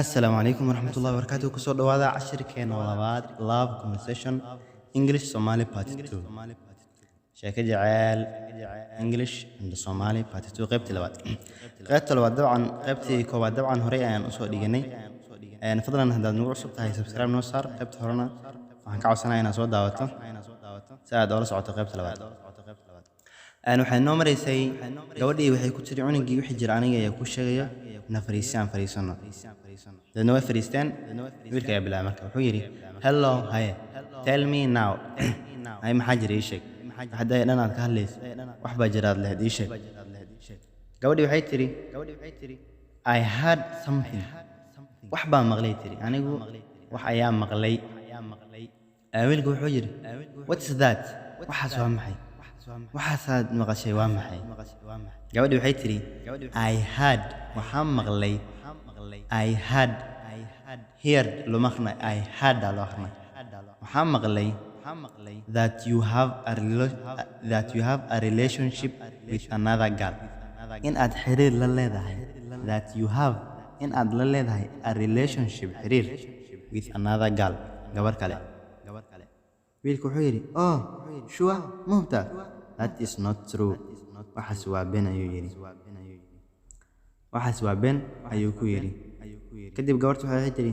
Assalaamu calaykum waraxmatullahi wabarakaatuh. Kusoo dhawaada cashirkeena labaad, Love Conversation English Somali Part 2, sheeko jeceel English and Somali Part 2, qaybtii labaad. Qaybta labaad dabcan, qaybtii koowaad dabcan horey ayaan usoo dhiganay. Fadlan haddaad nagu cusub tahay, subscribe noo saar. Qaybta horena waxaan ka codsanayaa inaad soo daawato si aad oola socoto qaybta labaad. Waxay noo maraysay gabadhii waxay ku tiri cunugii wixii jira aniga ayaa kuu sheegaya, na fariisi, aan fariisano. Dabeedna way fariisteen. Wiilka ayaa bilaabay marka, wuxuu yidhi, "Hello, haye, tell me now." Haye, maxaa jira? Ii sheeg hadday dhan aad ka hadlaysa, wax baa jira aad lahayd, ii sheeg. Gabadhii waxay tiri, "I heard something." Wax baa maqlay tiri, anigu wax ayaa maqlay. Wiilku wuxuu yidhi, "What is that?" Waxaas waa maxay? Waxaasaad maqashay waa maxay? Gabadhii waxay tiri, "I heard," waxaan maqlay. I heard, heard looma akhrinayo, I heard aa loo akhrinayo. Waxaan maqlay that you have a relationship with another girl, in aad xiriir la leedahay. That you have, in aad la leedahay, a relationship, xiriir, with another girl, gabar kale. Wiilku wuxuu yidhi, "Oh, sure?" Ma hubtaa? "That is not true." Waxaas waa been, ayuu yidhi. Waxaas waa been, ayuu ku yidhi. Kadib gabartu waxay tiri,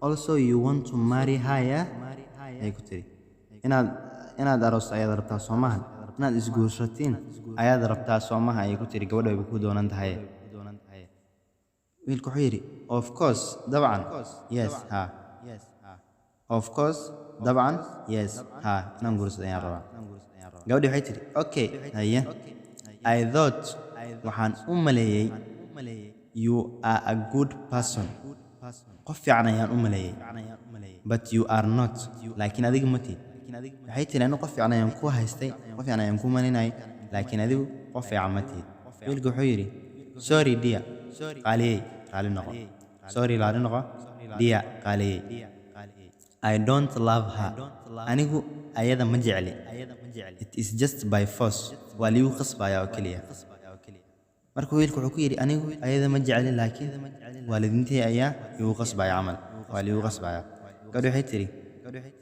"Also you want to marry her, yeah?" ayay ku tiri. Inaad aroosto ayaad rabtaa, soo maahan? Inaad isguursatiin ayaad rabtaa, soo maaha? Ayay ku tiri. Gabadha way ku doonan tahay. Wiilku wuxuu yidhi, "Of course," dabcan, "yes," ha. "Of course," dabcan, "yes," ha, inaan guursado ayaan rabaa. Gabadhii waxay tiri, "Okay, haye. I thought," waxaan u maleeyey, "you are a good person," qof fiican ayaan u maleeyey, "but you are not," laakiin adiga ma tihid. Waxay tiri, anigu qof fiican ayaan ku haystay, qof fiican ayaan ku malaynayay, laakiin adigu qof fiican ma tihid. Wiilku wuxuu yidhi, "Sorry dear," qaaliyey, raali noqo. Sorry, raali noqo, dear, qaaliyey. "I don't love her," anigu ayada ma jecli. "It is just by force," waa liigu qasbaya oo keliya. Marka wiilku wuxuu ku yidhi, anigu ayada ma jecli, laakiin waalidiintii ayaa igu qasbaya camal, waa liigu qasbaya. Gabadhi waxay tiri,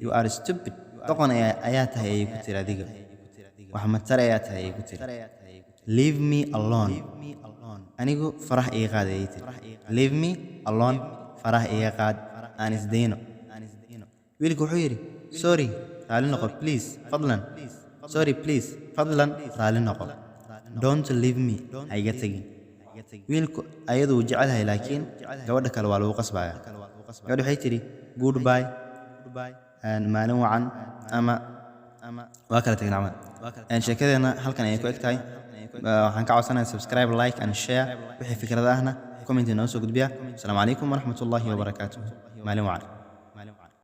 "You are stupid," doqon ayaa tahay, ayay ku tiri. Adiga wax matar ayaa tahay, ayay ku tiri. "Leave me alone," anigu farax iga qaad, ayay tiri. "Leave me alone," farax iga qaad, aan isdayno. Wiilku wuxuu yidhi, "Sorry," raali noqo, "please," fadlan. "Sorry, please," fadlan raali noqo. "Don't leave me," ha iga tegin. Wiilku ayadu wuu jecelyahay, laakiin gabadha kale waa lagu qasbaya. Gabadha waxay tidhi, "Goodbye," maalin wacan, ama waa kala tagin camal. Sheekadeena halkan ayay ku eg tahay. Waxaan ka codsanayaa subscribe, like and share. Wixii fikrada ahna comment inoo soo gudbiya. Asalaamu calaykum waraxmatullaahi wabarakaatuh. Maalin wacan.